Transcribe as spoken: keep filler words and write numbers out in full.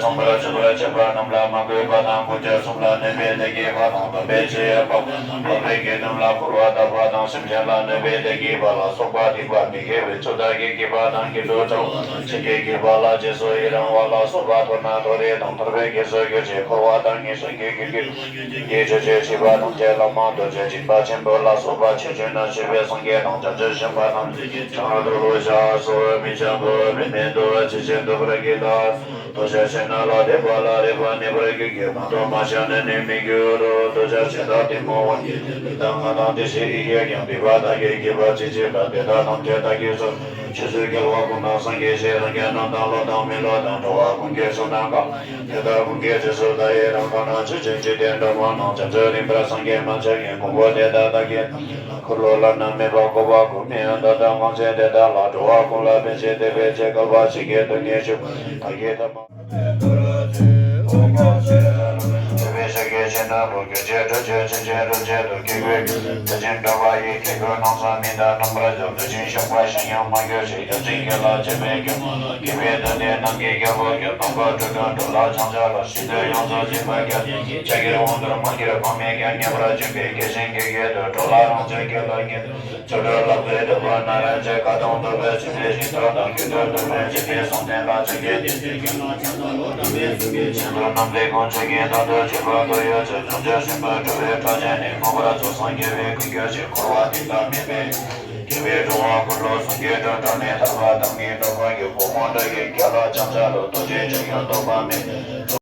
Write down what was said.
ཚངས་པར་སྤྱོད་པར་བྱེད་པ་རྣམས་ལ་མ་གུས་པ་དང་། ཀུན་སྤྱོད་གསུམ་ལ་གནོད་པའི་བདག་གིས་པ་དང་། སྡོམ་པའི་ཆོས་ཡོད་པ་དང་། འཕགས་པའི་དགེ་འདུན་ལ་འཁོར་བ་དག་པ་དང་། སེམས་ཅན་ལ་གནོད་པའི་བདག་གིས་པ་ལ་སོགས་པ་སྡིག་པ་མི་དགེ་བའི་ཕྱོགས་དག་གི་དགེ་བ་དང་། དགེ་ཚུལ་བྱ་བ་དང་། བྱིན་གྱིས་བརྒྱན་པ་ལ་རྗེས་སུ་ཡི་རང་བ་ལ་སོགས་པ་མཐོང་ན་མཐོ་རིས་དང་ཐར་པའི་རྒྱུར་གྱུར་ཅིང་། འཁོར་བ་དང་ངན་སོང་གི་རྒྱུ་རྒྱུ་ཆོས་ཅན། བྱིས་པ་ཐམས་ཅད་ལ་མང་དུ་སྤྱོད། སྦྱིན་པ་ཆེན་པོ་ལ་སོགས་པ་ཆོས་སྤྱོད་ན། མཆོད་པའི་སངས་རྒྱས་དང་། བྱང་ཆུབ་སེམས་དཔའ་ཐམས་ཅད་ཀྱིས། བྱང་དུ་ལུས་བྱ་སོགས་མི་འཆབ་བོ། མི་མེད་དུ་ཇི་ཙམ་འདོད་པར་གྱུར་ལ། འདོད་ཆགས་ཞེ་ན་ལ་དད་པ་ལ་རེག་པ་གནས་པར་གྱུར་ཅིག། གང་དུ་མ་ཆགས་ནས་ནི་མི་འགྱུར་རོ། འདོད་ཆགས་ཞེ་སྡང་གཏི་མུག་དབང་གིས་བརྟེན་པའི་ལྟ་ངན་དང་། དེ་བཞིན་ཡིད་ཀྱིས་ཀྱང་སྡིག་པ་དག་གིས་བགྱིས་པ་ཅི་མཆིས་ལ། དེ་དག་ཐམས་ཅད་བདག་གིས་བཟུང་། ཆོས་ཚུལ་རྒྱལ་བ་ཀུན་ལ་སངས་རྒྱས་ཞེས། རང་གི་རྣམ་དང་བློ་དང་མི་བསླུ་དང་། འགྲོ་བ་ཀུན་གྱི་ཕྱོགས་དང་གང་། དེ་དག་ཀུན་གྱི་རྗེས་སུ་བདག་ཡི་རང་། གང་ན་ཆོས་ཅན། འཇིག་རྟེན་འགྲོ་མང་རྣམས། བྱང་ཆུབ་རིག་པར་སངས་རྒྱས་མ་ཆགས་ཀྱི། གོ་འཕང་དེ་དག་བདག་གིས་བསྔགས། འཁོར་ལོ་བླ་ན་མེད་པ་འཁོར་བ་ཀུན། མི་ཡི་མཐའ་དང་དབང་ཕྱུག་དེ་དག་ལ། འགྲོ་བ་ཀུན་ལ་ཕན་ཕྱིར་བདེ་བའི་ཕྱིར། བསྐལ་པ་ཕྱེད་ཀའི་སྡུག་བསྔལ་ཞི་བ་ཡི། བདག་གིས་ཐོས་པ། ཐོས་པས་ཤཱཀྱའི་ཆོས་རྣམས་པོ། རྒྱུད་ཆེན་སྒྲུབ་བྱེད་ཆོས་ཅན། སྒྲུབ་བྱེད་དུ་སྐྱེ་དགུའི་རྒྱུད། དེ་བཞིན་སྒྲུབ་པ་ཡི་དཀྱིལ་འཁོར་རྣམ་གསུམ་མི་འདའ་རྣམ་པར་སྦྱོར། དེ་བཞིན་གཤེགས་པ་གཞན་ཡང་མ་གྱུར་ཅིག། ཡབ་ཆེན་དགེ་ལེགས་སྤྱོད་པའི་མགོན་པོ་ལ། དགེ་བའི་མཐུ་ནི་ནམ་མཁའི་རྒྱལ་པོ་ཀུན། སྟོང་པ་དྲུག་ཏུ་འགྲོ་ལ་ཕྱག་འཚལ་ལོ། ཞིང་དུ་ཡོངས་སུ་འཛིན་པ་བརྒྱ་བྱིན་གྱིས། ཕྱག་གིས་འོག་ཏུ་མ་གྱུར་གོང་མའི་རྒྱལ། མཉེས་པར་སྤྱོད་པའི་དགེ་ཞིང་དགེ་བསྐྱེད་དུ། འགྲོ་ལ་རང་གཅེས་དགེ་ལ་བསྙེན། ཆོ་འཕྲུལ་ལ་བརྩོན་འགྲུས་པ་ན་རེ་ཆེ། ཁ་དོག་འདུ་བའི་སྤྱོད་པས་ཞིང་དུ་དང་། རྒྱུ་དུ་འདུ་བའི་སྤྱོད་པས་བསམ་གཏན་ལ་ཕྱག་གི་རྟེན་དེ་སྐད་ལ་ཕྱག་འཚལ་ལོ། དམ་པའི་གསུང་གིས་ཆོས་ཀུན་རྣམས་ལས་ཀུན་སྤྱོད་ཀྱི། དོན་དུ་གཅེས་པར་འདོད་ཡོད་ཚེ། བྱང་ཆུབ་སེམས་དཔའི་སྤྲུལ་པའི་ཕྲད་ཅན་ནི། མངོན་པར་རྫོགས་སངས་རྒྱས་པའི་ཀུན་གྱུར་ཅིག། འཁོར་བ་གཏིང་མཐའ་མེད་པའི་དགེ་བས་འགྲོ་བ་ཀུན་ལ་གསུང་གི་སྒྲོན་དྲངས་ནས། ཐར་པ་དང་ནི་འགྲོ་ཀུན་གྱི། གོ་འཕང་བདག་གི་རྒྱལ་ལ་ཕྱག་འཚལ་ལོ། རྡོ་རྗེ་འཆང་ཡང་སྟོང་པ་མེད།